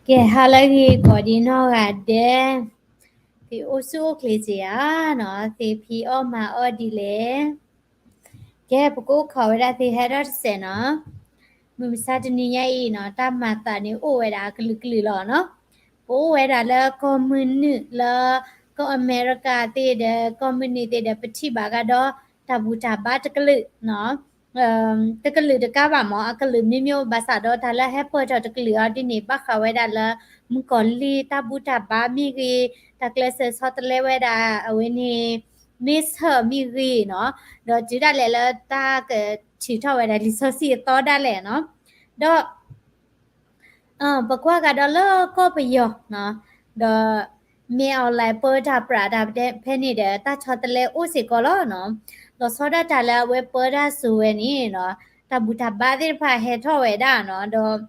ကဲ ဟါလၢအဂ့ၤကိးဒံးနီၢ်ဂၤဒဲး, သုအိၣ်ဆူၣ်အိၣ်ချ့စ့ၢ်ဧါနီၤ, သုဖံးအီၣ်မၤအီၣ်ဒ်လဲၣ်. ကဲ ပကအိၣ်ခိးဝဲဒၣ်သုဟဲထီၣ်တစဲးနီၤ. မုၢ်မဆါတနံၤညါအံၤနီၤ တၢ်မၤသးန့ၣ်အိၣ်ဝဲဒၣ်အကလုာ်ကလုာ်လီၤနီၤ. ပအိၣ်ဝဲဒၣ်လၢကီၢ်မုၢ်နုာ်လၢ ကီၢ်အမဲရကၤသ့ၣ်ဒီး ကီၢ်မုၢ်နုာ်သ့ၣ်ဒီး ပထံၣ်ဘၣ်ကဒီး တၢ်ဘူၣ်တၢ်ဘါတကလုာ်နီၤ တကလုာ်တကးဘၣ်မး အကလုာ်မ့မ့ၢ် ဘၣ်ဆၣ်ဒီးတၢ်လၢဟဲပၢၢ်ထီၣ်တကလုာ်အီၤဒ်န့ၣ် ဘၣ်ဃးဝဲဒၣ်လၢ မုၣ်ကီၤလံၢ်တၢ်ဘူၣ်တၢ်ဘါမ့ၢ်ဂ့ၤ, တၢ်ကျဲးစၢးဆီတလဲဝဲဒၣ်အဝဲန့ၣ် မ့ၢ်ဆၢၣ်မ့ၢ်ဂ့ၤနီၤ, ဒီးတုၤဒၣ်လဲာ်လၢတၢ်ကထံၣ်ထီၣ်ဝဲဒၣ်လံာ်စီဆှံအသီဒၣ်လဲာ်နီၤ, ဒီး ပကွၢ်ကဒီးလၢကီၢ်ပယီၤနီၤ, ဒီး မင်းအောင်လှိုင် ပၢတၢ်ပြးတၢ်ဖဲန့ၣ်ဒီး တၢ်ဆီတလဲအိၣ်စ့ၢ်ကီးလီၤနီၤ. လီၤဆီဒၣ်တၢ်လၢအဝဲပၢတၢ်စိၤဝဲန့ၣ်နီၤ, တၢ်ဘူၣ်တၢ်ဘါသ့ၣ်တဖၣ်ဟဲထီၣ်ဝဲဒၣ်နီၤ, ဒီး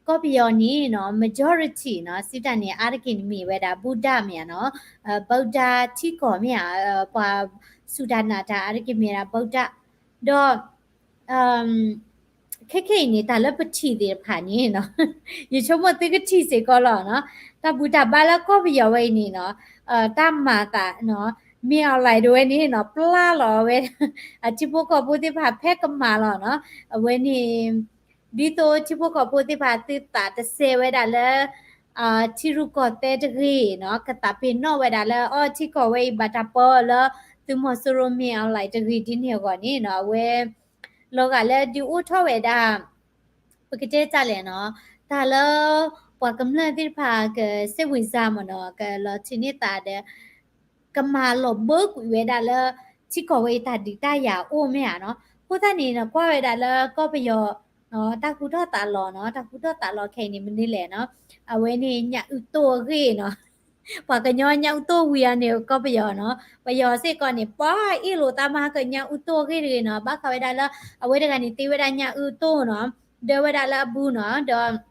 ကီၢ်ပယီၤန့ၣ်နီၤ majority နီၤ စံးတၢ်န့ၣ် အါတက့ၢ်န့ၣ်မ့ၢ်ဝဲဒၣ် ဗုဒ္ဓ မ့ၢ်ဧါနီၤ, ဗုဒ္ဓ ထံကီၢ်မ့ၢ်ဧါ, ပှၤစူၢ်တၢ်နာ်တၢ်အါတက့ၢ်မ့ၢ်ဝဲဒၣ် ဗုဒ္ဓ ဒီး ခဲခဲအံၤန့ၣ် တၢ်လၢပထံၣ်သ့ၣ်တဖၣ်န့ၣ်နီၤ, ယဆိကမိၣ်သုကထံၣ်စ့ၢ်ကီးလီၤနီၤ, တၢ်ဘူၣ်တၢ်ဘါလၢကီၢ်ပယီၤဝဲအံၤန့ၣ်နီၤ, တၢ်မၤသးနီၤ မင်းအောင်လှိုင် တဝဲန့ၣ်နီၤ ပျၢ်လီၤဝဲ အထံဖိကီၢ်ဖိသ့ၣ်တဖၣ်ဖဲကမၣ်လီၤနီၤ, အဝဲန့ၣ် ဒ်သိးထံဖိကီၢ်ဖိသ့ၣ်တဖၣ်သုသးတစဲးဝဲဒၣ်လၢ ထံရူၢ်ကီၢ်သဲးတဂ့ၤနီၤ, ကသးပ့ၤနီၣ်ဝဲဒၣ်လၢအီထံကီၢ်ဝဲအံၤဘၣ်တၢ်ပၢလၢ သုးမီၤစိရိၤ မင်းအောင်လှိုင် တဂ့ၤဒ်န့ၣ်အဂီၢ်န့ၣ်နီၤ, အဝဲ လီၤဂာ်လၢဒုးအိၣ်ထီၣ်ဝဲဒၣ် ပကတဲတၢ်လဲၣ်နီၤ, တၢ်လၢ ပှၤကမျၢၢ်သ့ၣ်တဖၣ်ကစဲးဝံၤစၢ်မ့ၢ်နီၤ, ကလီၤထံးန့ၢ်သးဒီး ကမၤလီၤဘၢကွံာ်ဝဲဒၣ်လၢ ထံကီၢ်ဝဲအံၤတၢ်ဒုးတၢ်ယၤအိၣ်မ့ၢ်ဧါနီၤ, အဃိသတးန့ၣ်နီၤ ကွၢ်ဝဲဒၣ်လၢကီၢ်ပယီၤ တၢ်ဃူထီၣ်သးလီၤနီၤ, တၢ်ဃူထီၣ်သးလီၤခဲအံၤန့ၣ်မနုၤလဲၣ်နီၤ, အဝဲန့ၣ်ညၣ်အုၣ်တိၢ်အဂ့ၢ်နီၤ, ပှၤကညီညၣ်အုၣ်တိၢ်ဝံၤအီၤန့ၣ် ကီၢ်ပယီၤနီၤ, ပယီၤစ့ၢ်ကီးန့ၣ် ပှၤအ့ၣ်လိာ်သးမၤဟါကညၣ်အုၣ်တိၢ်အဂ့ၢ်တဂ့ၤနီၤ, ဘၣ်ဃးဝဲဒၣ်လၢ အဝဲတဂၤန့ၣ်သ့ဝဲဒၣ်ညၣ်အုၣ်တိၢ်နီၤ, ဒၢဝဲဒၣ်လၢအဘူးနီၤ, ဒီး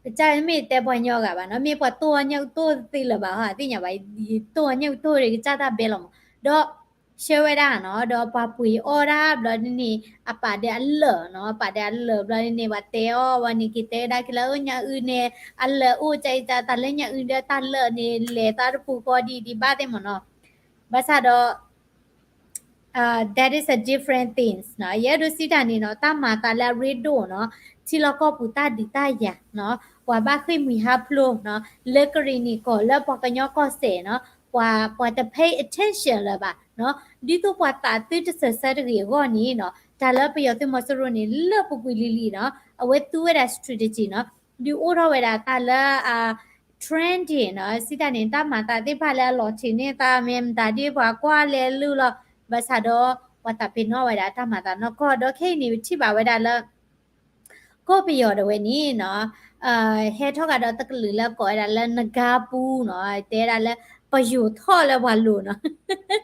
ကစၢ်မ့ၢ်တဲပှၤညီဂၤဘၣ်နီၤ, မ့ၢ်ပှၤတိၢ်အီၤညၣ်အုၣ်တိၢ်သ့လၢၤဘၣ်ဟီ သ့ၣ်ညါဘၣ်, ယတိၢ်အီၤညၣ်အုၣ်တိၢ်ဒီး ကစၢ်တၢ်ဘဲလီၤမး, ဒီး ဆှၢဝဲဒၣ်နီၤ, ဒီးပှၤပှ့ၤအီၣ်ဒၣ်ဘျီန့ၣ် အပာ်ဒီးအလၢာ်နီၤ, ပာ်ဒီးအလၢာ်ဘျီန့ၣ် ပှၤတဲအီၤဝဲန့ၣ် က့ၤတဲဒၣ်က့ၤလၢ ညၣ်အုၣ်န့ၣ် အလၢာ်အိၣ်ကၠအံၤ တၢ်လၢညၣ်အုၣ်ဒီးတၢ်လၢာ်န့ၣ် လဲၤသးတပူၤဃီဒ်ဒ်ဘၣ်သ့ၣ်မးနီၤ, ဘၣ်ဆၣ်ဒီး that is a different things နီၤ, ယအဲၣ်ဒိးစံးတၢ်န့ၣ်နီၤ, တၢ်မၤသးလၢအရ့ဒိၣ်နီၤ, ထံလီၢ်ကီၢ်ပူၤတၢ်ဒုးတၢ်ယၤနီၤ, ပှၤဘၣ်ဃ့ၢ်မှံဟးဖျိးနီၤ, လၢကရံၣ်နံၣ်ကီၢ်လၢပှၤကညီကီၢ်စဲၣ်နီၤ, ပှၤ ပှၤတ pay attention လၢၤဘၣ်နီၤ, ဒ်သိးပှၤသးသုတစၢၤဆၢတဂ့ၤအဂီၢ်န့ၣ်နီၤ, တၢ်လၢပယီၤသုးမီၤစိရိၤန့ၣ် လၢပူၤကွံာ်လံၤလံၤနီၤ, အဝဲသူဝဲဒၣ် strategy နီၤ, ဒုးအိၣ်ထီၣ်ဝဲဒၣ်တၢ်လၢ trending နီၤ, စံးတၢ်န့ၣ် တၢ်မၤသးသ့ၣ်တဖၣ်လၢအလီၤထံးန့ၢ်သး မ့ၢ်မတၤဒ်ပှၤကွၢ်လဲၤလုၢ်လီၤ, ဘၣ်ဆၣ်ဒီး ပှၤသးပ့ၤနီၣ်ဝဲဒၣ်တၢ်မၤသးနီၢ်ကီၢ်, ဒီးခဲအံၤန့ၣ် ပထံၣ်ဘၣ်ဝဲဒၣ်လၢ ကီၢ်ပယီၤတဝဲန့ၣ်နီၤ, ဟဲထီၣ်ကဒီးတကလုာ်လၢကိးဝဲဒၣ်လၢ နဂါပူနီၤ, တဲဝဲဒၣ်လၢ ပယိၤထီၣ်လၢပှၤလိၤနီၤ,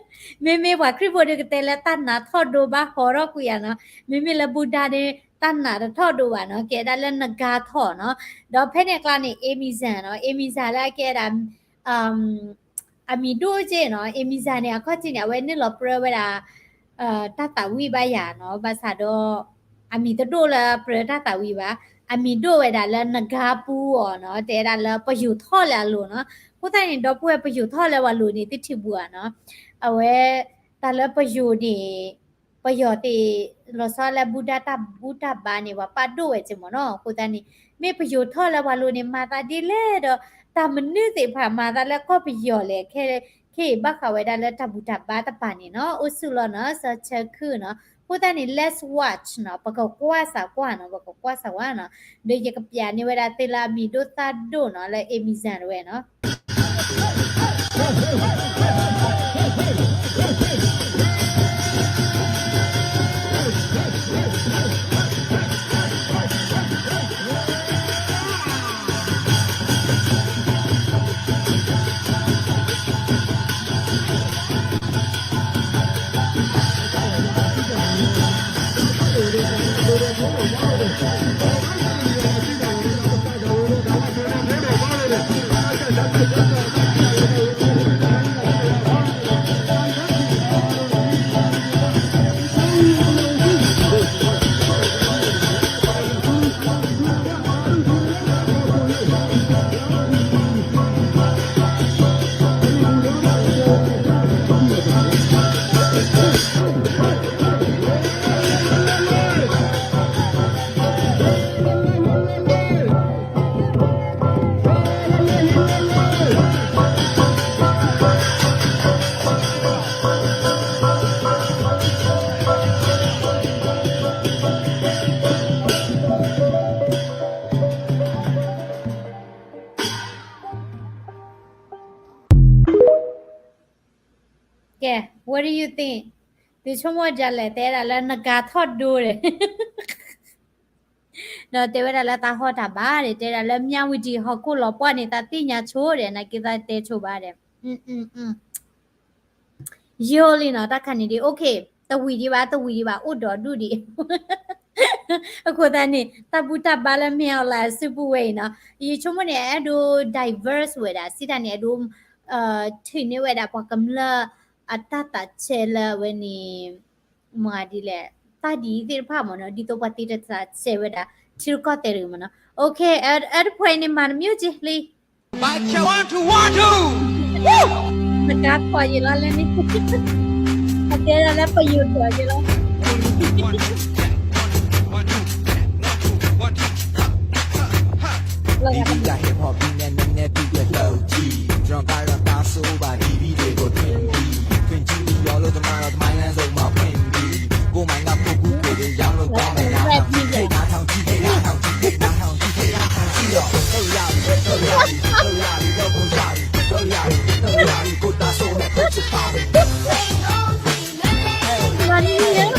မ့မ့ၢ်ပှၤခရံာ်ဖိဒီးကတဲလၢတၢ်နာ်ထီၣ်ဒိဘၣ်ဟီထီၣ်ကွံာ်ဧါနီၤ, မ့မ့ၢ်လၢဘူၣ်ဒါဒီး တၢ်နာ်တထီၣ်ဒိဘၣ်နီၤ, ကဲဒၣ်လၢနဂါထီၣ်နီၤ, ဒီးဖဲန့ၣ်အကျါန့ၣ် Amazon နီၤ, Amazon လၢအကဲဒၣ် အမံၤဒိၣ်က့နီၤ, Amazon န့ၣ် အခီၣ်ထံးန့ၣ် အဝဲနုာ်လီၤပြၢဝဲဒၣ် တၢ်သးဝံၣ်ဘၣ်ယၤနီၤ, ဘၣ်ဆၣ်ဒီး အမံၤတဒိၣ်လၢပြၢတၢ်သးဝံၣ်ဘၣ်, အမံၤဒိၣ်ဝဲဒၣ်လၢနဂါပူအီၤနီၤ, တဲဒၣ်လၢပယိၤထီၣ်လၢအလိၤနီၤ, အဃိသတးန့ၣ် ဒီပုၢ်ဝဲၢ်ပယိၤထီၣ်လၢပှၤလိၤန့ၣ် သုထံၣ်ဘူးဧါနီၤ, အဝဲ တၢ်လၢပယိၤန့ၣ် ပယီၤသ့ၣ် လီၤဆီလၢဘူၣ်ဒါတၢ်ဘူၣ်တၢ်ဘါန့ၣ် ပှၤပာ်ဒိၣ်ဝဲက့မ့ၢ်နီၤ, အဃိသတးန့ၣ် မ့ၢ်ပယိၤထီၣ်လၢပှၤလိၤန့ၣ် မၤသးဒ်လဲၣ်ဒီး တၢ်မနုၤသ့ၣ်တဖၣ်မၤသးလၢကီၢ်ပယီၤလဲၣ်, ခဲအံၤဘၣ်ဃးဝဲဒၣ်လၢတၢ်ဘူၣ်တၢ်ဘါတပၤန့ၣ်နီၤ, အိၣ်ဆူၣ်လီၤနီၤ, စီၤဆၢခုၣ်နီၤ, အဃိသတးန့ၣ် let's watch နီၤ, ပကကွၢ်စၢ်ကွၢ်နီၤ, ပကကွၢ်စၢ်ကွၢ်နီၤ, ဒီးယကပျးန့ၢ်ဝဲဒၣ်သုလၢအမံၤဒိၣ်သၣ်ဒိၣ်နီၤ, လၢ Amazon တဝဲနီၤ. What do you think? သုဆိကမိၣ်ဒ်လဲၣ်, တဲဒၣ်လၢနကၤထီၣ်ဒိဒီး ဒီးတဲဝဲဒၣ်လၢသးဟီၣ်တၢ်ဘၣ်ဒီး တဲဒၣ်လၢ မြဝတီ ဟီၣ်ခိၣ်လီၤပှီၢ်န့ၣ် သးသ့ၣ်ညါဆိဒီး နာ်က့သးတဲဆိဘၣ်ဒီး ယိလံနီၤ တၢ်ခါန့ၣ်ဒ် okay, တဝံၤဒံးဘၣ် တဝံၤဒံးဘၣ် အိၣ်ဒီးဒူၣ်ဒံး အဃိသတးန့ၣ် တၢ်ဘူၣ်တၢ်ဘါလၢ မင်းအောင်လှိုင် အစုပူၤဝဲအံၤနီၤ ယဆိကမိၣ်န့ၣ် အဲၣ်ဒိး diverse ဝဲဒၣ် စံးတၢ်န့ၣ် အဲၣ်ဒိး ထုးန့ၢ်ဝဲဒၣ်ပှၤကမျၢၢ် အတၢ်သးဆဲးလၢအဝဲန့ၣ် မၤဒ်လဲၣ် တၢ်ဒ်အံၤသ့ၣ်တဖၣ်မ့ၢ်နီၤ ဒ်သိးပှၤသ့တသးဆဲးဝဲဒၣ် ထံရူၢ်ကီၢ်သဲးတဂ့ၤမ့ၢ်နီၤ okay, အဲၣ်ဒိး point န့ၣ် မၤတမံၤက့ၤလံ နကၤထီၣ်ယံၤလီၤလၢန့ၣ် အတဲဒၣ်လၢပယိၤထီၣ်ယံၤလီၤ Baby got hip hop beat နဲ့ နည်းနည်းတူကတုတ်ကြီး ကျွန်တော်ကတော့ တအားဆိုးပါ ဒီ beat တွေကို ထွင်ပြီး ထွင်ကြည့်ပြီး ရောလို့ သမားတော့ သမိုင်းလမ်းဆုံးမှာ ဖွင့်ပြီး ကိုယ်မှန်က ကိုယ်ကူးကိုယ်တွေ ရောင်းလို့ ကောင်းမယ် နားထောင်ကြည့် ဟေ့ နားထောင်ကြည့် ဟေ့ နားထောင်ကြည့် ဟေ့ နားထောင်ကြည့် ဟေ့ နားထောင်ကြည့်တော့ လှုပ်ရပြီ လှုပ်ရပြီ လှုပ်ရပြီ လှုပ်ဖို့ရပြီ လှုပ်ရပြီ လှုပ်ရပြီ ကိုယ်တအားဆိုးနဲ့ ကိုယ်ချစ်ပါပြီ မနုၤ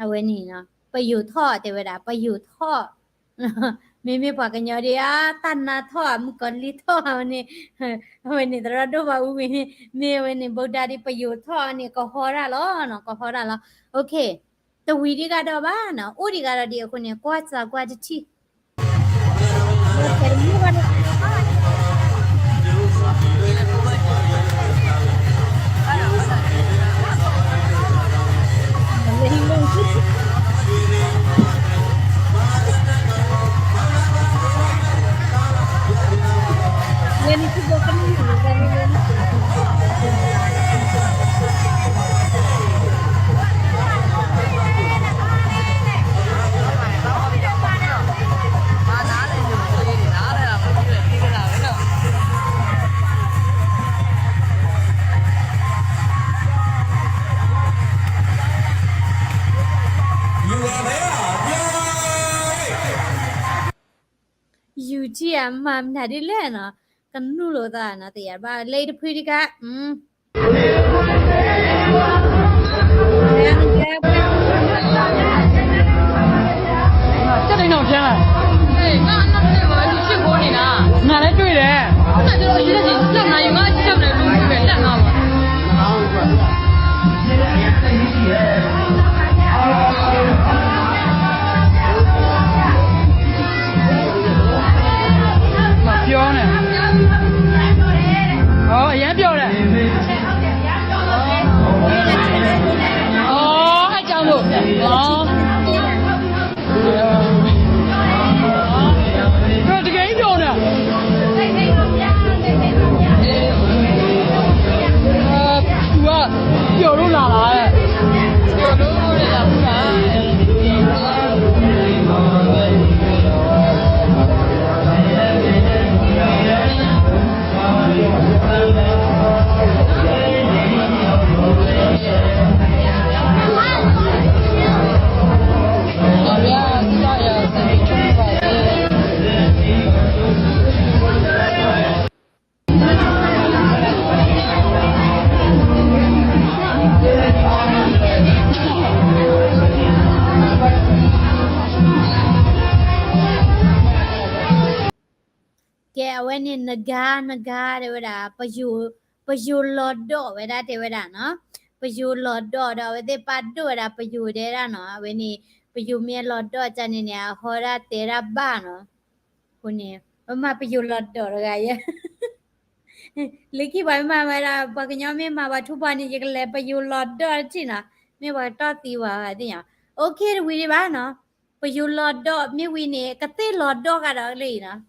အဝဲန့ၣ်နီၤ ပယိၤထီၣ်တဲဝဲဒၣ် ပယိၤထီၣ် မ့မ့ၢ်ပှၤကညီဒ်အါ တၢ်နါထီၣ် မုၣ်ကီၤလံၢ်ထီၣ်ဝဲန့ၣ် အဝဲန့ၣ် သရၣ်ဒိၣ်မးအူဝံၤန့ၣ် မ့ၢ်အဝဲန့ၣ် ဗုဒ္ဓ ဒ်ပယိၤထီၣ်န့ၣ် ကဟီဒၣ်လီၤနီၤ ကဟီဒၣ်လီၤ okay, တဝံၤဒံးဂၤဒီးဘၣ်နီၤ အိၣ်ဒံးဂၤဒီးဒ်အဃိန့ၣ် ကွၢ်စၢ်ကွၢ်တထံၣ် ယူၤထံၣ်ဧါ မၤမတၤဒ်လဲၣ်နီၤ, ကနုာ်လိာ်သးနီၤ သ့ၣ်ညါဘၣ် လၢတဖုတခါ ကဲနီၤ ဖျါ နာ်လၢတွေ့တယ် နာ်လၢ ပြောနေ အရမ်းပြောတယ် อ๋อ အကြောင်းလို့ อ๋อ တကယ်ကြီးပြောနေတာ သူကပျော်လို့လာတာတဲ့ ပျော်လို့လာတာ ကဲ အဝဲန့ၣ် နဂါ နဂါ တဲဝဲဒၣ် ပယိၤလီၤဒီးဝဲဒၣ် တဲဝဲဒၣ်နီၤ, ပယိၤလီၤဒီးဒီး အဝဲသ့ၣ်ပာ်ဒိၣ်ဝဲဒၣ် ပယိၤတဲဒၣ်နီၤ, အဝဲန့ၣ် ပယိၤမ့ၢ်လီၤဒီးကန့ၣ်န့ၣ် အဟီဒၣ်တဲဒၣ်ဘၣ်နီၤ, အဃိန့ၣ် ပမၤပယိၤလီၤဒီးတဂၤယဲ လၢခံပှၤမ့ၢ်မၤဝဲဒၣ် ပှၤကညီမ့ၢ်မၤပှၤထူပှၤန့ၣ် ယကလဲၤပယိၤလီၤဒီးတထံၣ်နီၤ မ့ၢ်ပှၤကတီၢ်သံဝဲသ့ၣ်ညါ, OK တဝံၤဒံးဘၣ်နီၤ, ပယိၤလီၤဒီးမ့ၢ်ဝံၤန့ၣ် ကသ့ၣ်လီၤဒီးဂၤဒီးလၢအံၤနီၤ.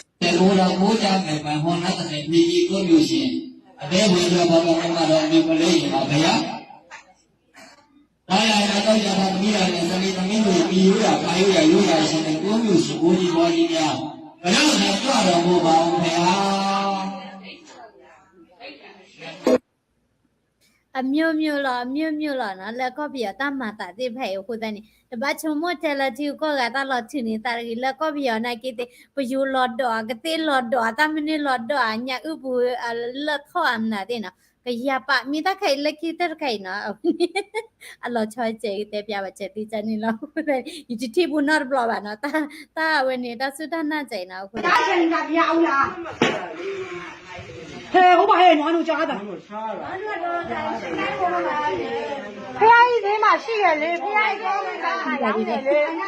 တဲကအိၣ်ဒီးကိးကၢမဲာ်ပှၤဟီနသးန့ၣ် မ့ၢ်ယံၤကိးမုၢ်ဆ့ၣ်, အဘဲဝဲဒီးပှၤမၤကမၣ်ဒီးမ့ၢ်ပလၢယံၤမၤဖဲယၤ, တၢ်ယၤယၤဒီးယၤဒီးသမံသမိးန့ၣ် သမံသမိးန့ၣ် မံယိယၤ ဖးယိယၤ ယိယၤ ယဆဲးန့ၣ် ကိးမုၢ်ဆ့ၣ်ကိးယံၤဘီယံၤန့ၣ်, ပဒၣ်သးကြၢးဒီးမိၢ်ပၢ်အိၣ်ဖဲယၤ အမျိုးမျိုးလီၤ အမျိုးမျိုးလီၤနီၤ လၢကီၢ်ပယီၤတၢ်မၤသးသ့ၣ်တဖၣ်အံၤအဃိသတးန့ၣ် တဘၣ်ဆိကမိၣ်ထဲလၢထံဂုၤကီၢ်ဂၤတၢ်လီၤထုးန့ၢ်သးတဂ့ၤ လၢကီၢ်ပယီၤနာ်က့သ့ၣ် ပယိၤလီၤဒီး ကသ့ၣ်လီၤဒီး တၢ်မနုၤလီၤဒီး ညၣ်အုၣ်ပူၤ လၢၢ်ခီၣ်အမနုၤသ့ၣ်နီၤ ကယၤပာ်မ့ၢ်တၢ်ခဲအံၤလၢခံတၢ်တခါအံၤနီၤ အလီၤဆီစဲးကတဲပျးဘၣ်စဲးသ့ၣ်ကန့ၣ်လီၤ ယတထံၣ်ပူၤနီတဘျီဘၣ်နီၤ တၢ်အဝဲန့ၣ် တၢ်စူၢ်တၢ်နာ်စဲးနီၤ အဃိ ဟဲ ဟိဘၣ်ဟဲနီၤ နူကၠီဘၣ် ဖဲအံၤလေးမှာရှိရလေ ဖဲအံၤလေးမှာရောင်းနေလေ ဖဲအံၤ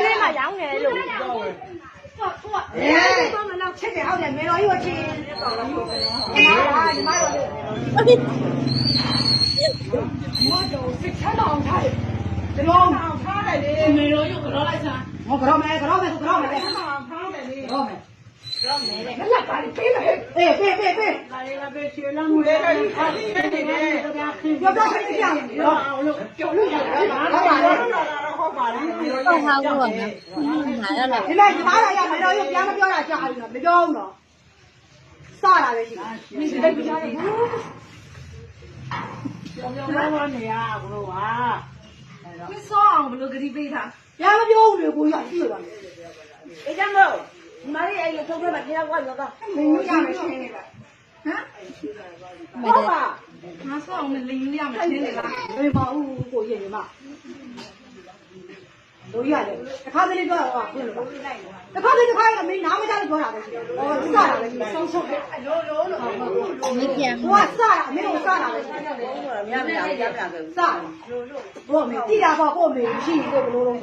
လေးမှာရောင်းနေလို့ စတာပဲရှိတယ် ပြောနေရအကလို့ပါမင်းစောအောင်ဘလို့ကတိပေးထား ဘုရားမပြောဘူးလေကိုရရှိရပါမယ်အေးကြမို့မရီးအဲ့ရထုတ်ခဲ့ပါတရားကွာရောပါမင်းရမယ်ရှင်းနေပါဟမ်ဟုတ်ပါငါစောအောင်မလိမ်လို့ရမယ်ရှင်းနေလားဘယ်မှာဦးကိုရနေမှာ လို့ရတယ်တစ်ခါတည်းပြောတာကဘယ်လိုလဲတစ်ခါတည်းတစ်ခါကမင်းနားမကြားလို့ပြောတာပဲရှိတယ်။အော်စတာပဲရှိတယ်။ဆုံးဆုံးပဲ။လို့လို့လို့လို့လို့ကိုကစတာမင်းတို့စတာပဲရှိတယ်။စတာ။ကိုမင်းတိတာပေါ့ကိုမင်းရှိရင်ကိုဘလို့လုံး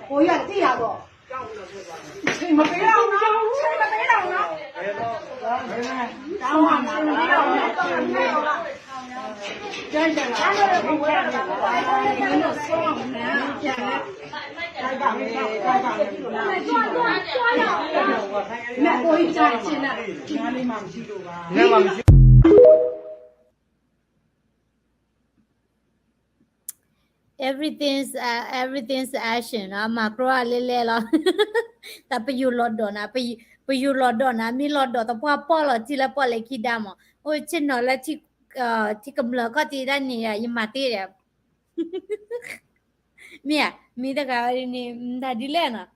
ကိုရတိတာပေါ့။ချိန်မပေးတော့နော်ချိန်မပေးတော့နော်တောင်းပါမှာတော့ Everything's uh, everything's action နီၤ မၤကြိအလဲလဲလီၤ တၢ်ပယိၤလီၤဒီးနၤ ပယိၤလီၤဒီးနၤ မ့ၢ်လီၤဒီးသပှၢ်ပီၢ်လီၤတံၢ်လၢပီၢ်လဲၤခံဒါမး အိၣ်ဆ့ၣ်နီၤလၢ ထံကမျၢၢ်ခီၣ်ထံးဒၣ်န့ၣ် ယမၤတ့ၢ်ဒီး မ့ၢ်ဧါ မ့ၢ်တဂၤန့ၣ် မတၤဒ်လဲၣ်နီၤ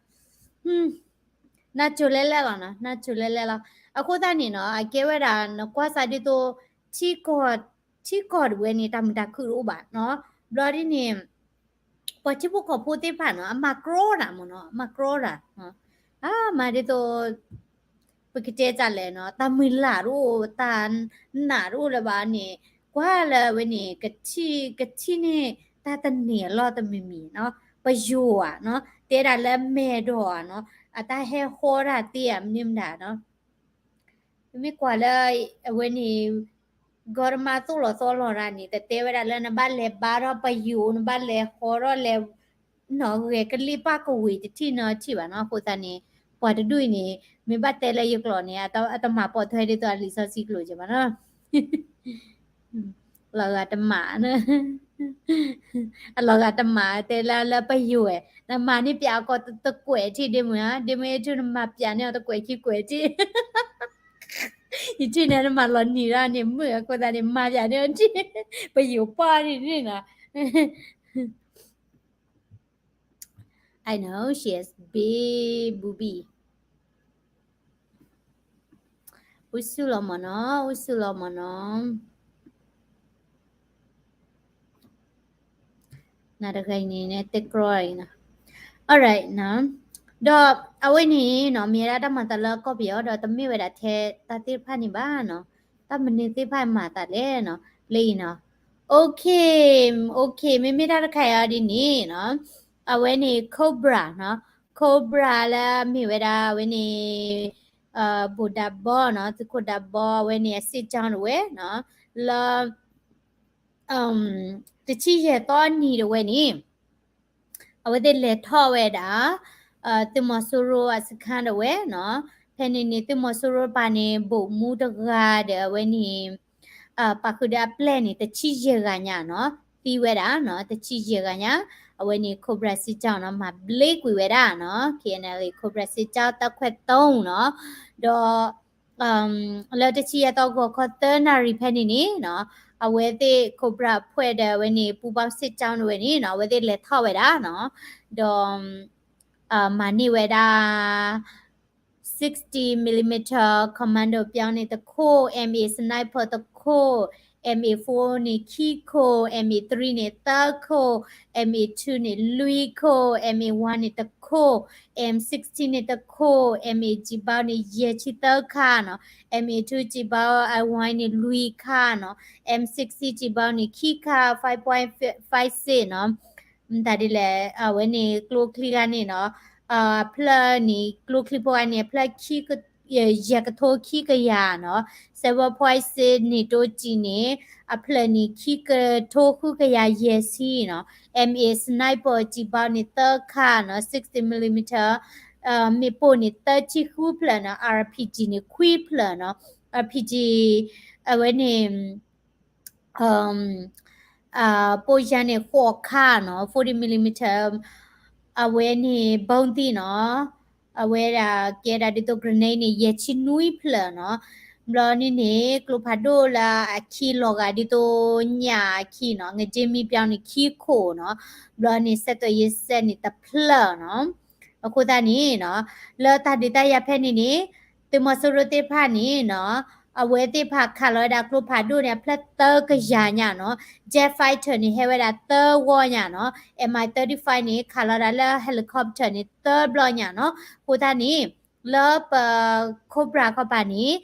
နၢ်စိၤလဲလဲလီၤနီၤ နၢ်စိၤလဲလဲလီၤ အဃိသတးန့ၣ်နီၤ အကဲဝဲဒၣ်နကွၢ်စးဒ်သိး ထံကီၢ် ထံကီၢ်တဝဲန့ၣ် တၢ်မုာ်တၢ်ခုၣ်တအိၣ်ဘၣ်နီၤ ဘျီဒ်န့ၣ် ပှၤထံဖိကီၢ်ဖိသ့ၣ်တဖၣ်နီၤ အမၤကြိတၢ်မ့ၢ်နီၤ အမၤကြိတၢ် အမၤဒ်သိး ပကတဲတၢ်လဲၣ်နီၤ တၢ်မုၢ်လၢ်တအိၣ် တၢ်နာ်တအိၣ်လၢၤဘၣ်န့ၣ် ကွၢ်လၢအဝဲန့ၣ် ကထံၣ် ကထံၣ်န့ၢ် တၢ်တန့ၢ်အလီၢ်တမံၤမံၤနီၤ ပယိၤဧါနီၤ တဲဒၣ်လၢမဲာ်ဒိးဧါနီၤ အတၢ်ဟဲဟီတၢ်သ့ဧါ မနုၤမတၤနီၤ ပမ့ၢ်ကွၢ်လၢ အဝဲန့ၣ် ကီၢ်တမါသိၣ်လီၤသီလီၤတၢ်န့ၣ် တတဲဝဲဒၣ်လၢနဘၣ်လဲၤဘါထီၣ်ပယိၤ နဘၣ်လဲၤဟီထီၣ်လဲၤ နီၢ်ဂဲၤကလံၣ်ပၣ်ကဝ့ၤတထံၣ်နီတထံၣ်ဘၣ်နီၤ အဃိသတးန့ၣ် ပှၤတဒူၣ်အံၤန့ၣ် မ့ၢ်ဘၣ်တဲလၢယကျိာ်န့ၣ် အတမၤပိာ်ထွဲဒ်သိးအလံာ်စီဆှံကျိာ်က့ၤဘၣ်နီၤ လီၤဂာ်တမၤ အလီၤဂာ်တမၤ တဲလၢလၢပယိၤဝဲ နမၤန့ၢ်ပၠးအကီၢ်တကွဲးထံၣ်ဒ့မုၢ်ဧါ ဒ့မုၢ်အ့ၣ်ထူၣ်နမၤပၠးန့ၢ်အီၤတကွဲးခံကွဲးထံၣ် ယထံၣ်န့ၣ် နမၤလီၤနံၤဒၣ်န့ၣ် မုာ်အဃိသတးန့ၣ် မၤပၠးန့ၣ် ပယိၤပှၢ်န့ၣ်န့ၣ်နီၤ I know she is big booby. အိၣ်ဆူၣ်လီၤမၢ်နီၤ, အိၣ်ဆူၣ်လီၤမၢ်နီၤ. နတဂၤအံၤန့ၣ် တဲကြီအံၤနီၤ. Alright နီၤ. ဒီးအဝဲန့ၣ်နီၤ မ့ၢ်ဝဲဒၣ်တၢ်မၤသးလၢကီၢ်ပယီၤ ဒီးတမ့ၢ်ဝဲဒၣ်ထဲတၢ်သ့ၣ်တဖၣ်န့ၣ်ဘၣ်နီၤ. တၢ်မနုၤသ့ၣ်တဖၣ်မၤသးလဲၣ်နီၤ လၢအံၤနီၤ. Okay, okay မ့မ့ၢ်တၢ်တခါအံၤဒ်န့ၣ်နီၤ အဝဲန့ၣ် Cobra နီၤ, Cobra လၢမ့ၢ်ဝဲဒၣ်အဝဲန့ၣ် ဘိၣ်ဒးဘီနီၤ, သုးခိၣ်ဒးဘီ အဝဲန့ၣ်အစစ်ကြောင်းတဝဲနီၤ လၢ တဆံယဲၢ်သီအနံၤတဝဲန့ၣ် အဝဲသ့ၣ်လဲၤထီၣ်ဝဲဒၣ် သုးမီၤစိရိၤအစခန်းတဝဲနီၤ. ဖဲန့ၣ်န့ၣ် သုးမီၤစိရိၤတပၤန့ၣ် ဗိုလ်မှူးတဂၤဒီးအဝဲန့ၣ် ပာ်ဃုာ်ဒီးအပျဲၢ်န့ၣ် တဆံယဲၢ်ဂၤညါနီၤ, သံဝဲဒၣ်နီၤ, တဆံယဲၢ်ဂၤညါ, အဝဲန့ၣ် Cobra စစ်ကြောင်းနီၤ မၤဘျ့ကွံာ်ဝဲဒၣ်နီၤ, KNLA Cobra စစ်ကြောင်း တပ်ခွဲသုံးနီၤ, ဒီး လၢတဆံယဲၢ်သီဂီၤခီသၢနၣ်ရံၣ်ဖဲန့ၣ်န့ၣ်နီၤ, အဝဲသ့ၣ် Cobra အဖွဲ့ဒီးအဝဲန့ၣ် ပူပေါင်းစစ်ကြောင်းတဝဲန့ၣ်နီၤ, အဝဲသ့ၣ်လဲၤထီၣ်ဝဲဒၣ်နီၤ, ဒီး မၤန့ၢ်ဝဲဒၣ် sixty millimeter commando ပြောင်းန့ၣ်တခိၣ်, MA sniper တခိၣ်, MA four န့ၣ်ခံခိၣ်, MA three န့ၣ်သၢခိၣ်, MA two န့ၣ်လွံၢ်ခိၣ်, MA one န့ၣ်တခိၣ်, M sixteen န့ၣ်တခိၣ်, MA ကျည်ဘောင်းန့ၣ်ယဲၢ်ဆံသၢခါနီၤ, MA two ကျည်ဘောင်း အဝဲန့ၣ်လွံၢ်ခါနီၤ, M sixteen ကျည်ဘောင်းန့ၣ်ခံခါ five point five six နီၤ, မတၤဒ်လဲၣ် အဝဲန့ၣ်ကျိချံဂၤန့ၣ်နီၤ, အဖျၢၣ်န့ၣ် ကျိချံဖိဂၤန့ၣ် အဖျၢၣ်ခံ ယဲၢ်ကထိခံကယၤနီၤ, seven point six NATO ကျည်န့ၣ် အဖျၢၣ်န့ၣ်ခံကထိဃုကယၤယဲၢ်ဆံနီၤ, MA sniper ကျည်ဘောင်းန့ၣ်သၢခါနီၤ, sixty millimeter မ့ၣ်ပိၢ်န့ၣ်သၢဆံဃုဖျၢၣ်နီၤ, RPG န့ၣ်ခွံဖျၢၣ်နီၤ, RPG အဝဲန့ၣ် ပိယါန့ၣ်ဃိးခါနီၤ, forty millimeter အဝဲန့ၣ် ဗုံးသီးနီၤ, အဝဲဒၣ်ကဲဒၣ်ဒ်သိး grenade န့ၣ် ယဲၢ်ဆံနွံဖျၢၣ်နီၤ, ဘျီန့ၣ်န့ၣ် ကျိဖးဒိၣ်လၢအခံလီၤဂာ်ဒ်သိးညၣ်အခံနီၤ, ငက့မံပြောင်းန့ၣ်ခံခိၣ်နီၤ, ဘျီန့ၣ် ဆက်သွယ်ရေးစက်န့ၣ်တဖျၢၣ်နီၤ, အဃိသတးန့ၣ်နီၤ, လၢတၢ်ဒုးတၢ်ယၤဖဲန့ၣ်န့ၣ် သုးမီၤစိရိၤသ့ၣ်တဖၣ်န့ၣ်နီၤ, အဝဲသ့ၣ်တဖၣ်ခးလီၤဝဲဒၣ်ကျိဖးဒိၣ်န့ၣ် အဖျၢၣ်သၢကယၤညါနီၤ, jet fighter န့ၣ် ဟဲဝဲဒၣ်သၢဂီၢ်ညါနီၤ, MI thirty-five န့ၣ် ခးလီၤဒၣ်လၢ helicopter န့ၣ် သၢဘျီညါနီၤ, အဃိသတးန့ၣ် လၢပ Cobra ခီပၤန့ၣ်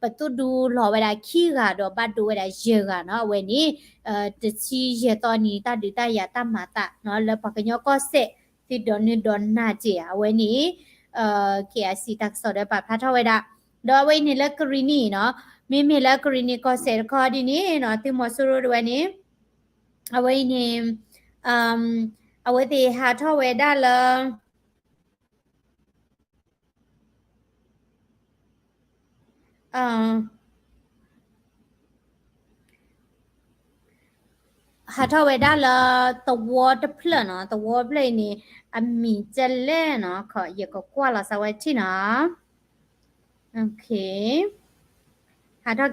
ပသုးဒူလီၤဝဲဒၣ်ခံဂၤဒီးဘၣ်ဒိဝဲဒၣ်ယဲၢ်ဂၤနီၤ, အဝဲန့ၣ် တဆံယဲၢ်သီနံၤ တၢ်ဒုးတၢ်ယၤတၢ်မၤသးနီၤ လၢပှၤကညီကီၢ်စဲၣ် သုးဒိးနုာ်ဒိးနၢ်က့ၤ အဝဲန့ၣ် KIC တၢ်ကစီၣ်ဒီးပာ်ဖျါထီၣ်ဝဲဒၣ်, ဒီးအဝဲအံၤန့ၣ်လၢကရံၣ်နံၣ်နီၤ, မ့မ့ၢ်လၢကရံၣ်နံၣ်ကီၢ်စဲၣ်တခီဒ်န့ၣ်နီၤ, သုးမီၤစိရိၤတဝဲန့ၣ် အဝဲအံၤန့ၣ် အဝဲသ့ၣ်ဟးထီၣ်ဝဲဒၣ်လၢ ဟးထီၣ်ဝဲဒၣ်လၢသဝီတဖျၢၣ်နီၤ, သဝီဖျၢၣ်အံၤန့ၣ် အမံၤကဲလဲၣ်နီၤ, ယကကွၢ်လီၤစးဝဲထံၣ်နီၤ, ဟးထီၣ်